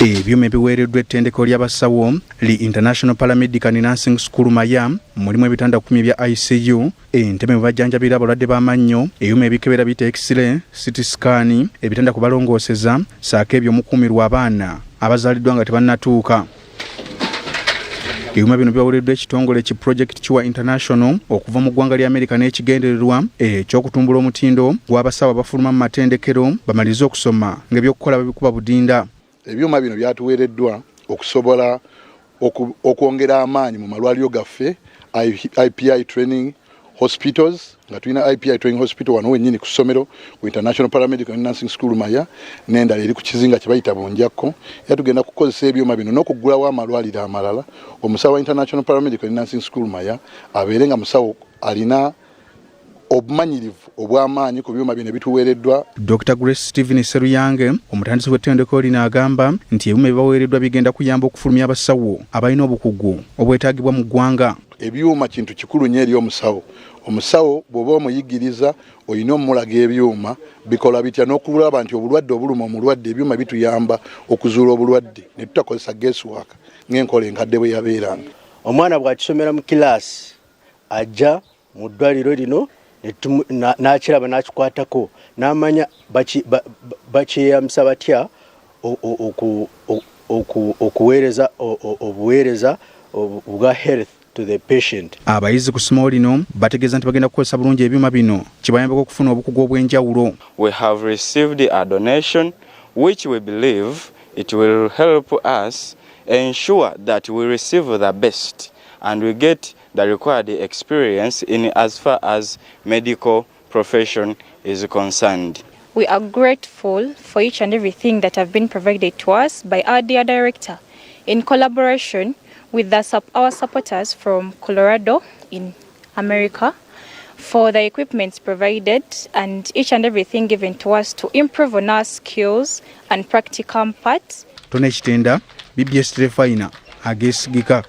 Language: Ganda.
Ebyuma ebiweereddwa ettendekero ly'abasawo li International Paramedical and Nursing School Maya mulimu ebitanda 10 ebya ICU, entebe mwe bajjanjabira abalwadde b'amannyo, ebyuma ebikebera biyita X-ray, CT scan, ebitanda ku balongooseza ssaako ebyo omukuumirwa abaana abazaaliddwa nga tebannatuuka. Ebyuma bino bibaweereddwa ekitongole ki Project Cure International okuva mu ggwanga lya Amerika n'ekigendererwa eky'okutumbula omutindo gw'abasawo abafuluma mu matendekero bamalirize okusoma ng'ebyokukola babikuba budinda. Ebyuma bino byatuweereddwa okusobola okwongera amaanyi mu malwaliro gaffe IPI training hospitals, nga tulina IPI training hospital wano wennyini ku ssomero ku International Paramedical and Nursing School Maya, n'endala eri ku kizinga kye bayita Bunjakko. Era tugenda kukozesa ebyuma bino n'okuggulawo amalwaliro amalala, omusawo wa International Paramedical and Nursing School Maya abeere nga musawo alina obumanyirivu obw'amaanyi ku byuma bino ebituweereddwa. Dr Grace Stephen Seruyange, omutandisi w'ettendekero lino, agamba nti ebyuma ebibaweereddwa bigenda kuyamba okufulumya abasawo abalina obukugu obwetaagibwa mu ggwanga. Ebyuma kintu kikulu nnyo eri omusawo. Omusawo bw'oba omuyigiriza, olina omulaga ebyuma bikola bitya n'okulaba nti obulwadde obuluma omulwadde, ebyuma bituyamba okuzuula obulwadde ne tutakozesa guesswork ng'enkola enkadde bwe yabeeranga. Omwana bw'akisomera mu kilaasi, ajja mu ddwaliro lino n'akiraba, n'akikwatako, n'amanya bakyeyambisa batya okuweereza obuweereza bwa health to the patient. Abayizi ku ssomero lino bategeeza nti bagenda kukozesa bulungi ebyuma bino kibayambeko okufuna obukugu obw'enjawulo. We have received a donation which we believe it will help us ensure that we receive the best and we get the required experience in as far as medical profession is concerned. We are grateful for each and everything that have been provided to us by our dear director in collaboration with our supporters from Colorado in America for the equipment provided and each and everything given to us to improve on our skills and practical parts. Tone Kitenda, BBS Terefayina, ageesigika.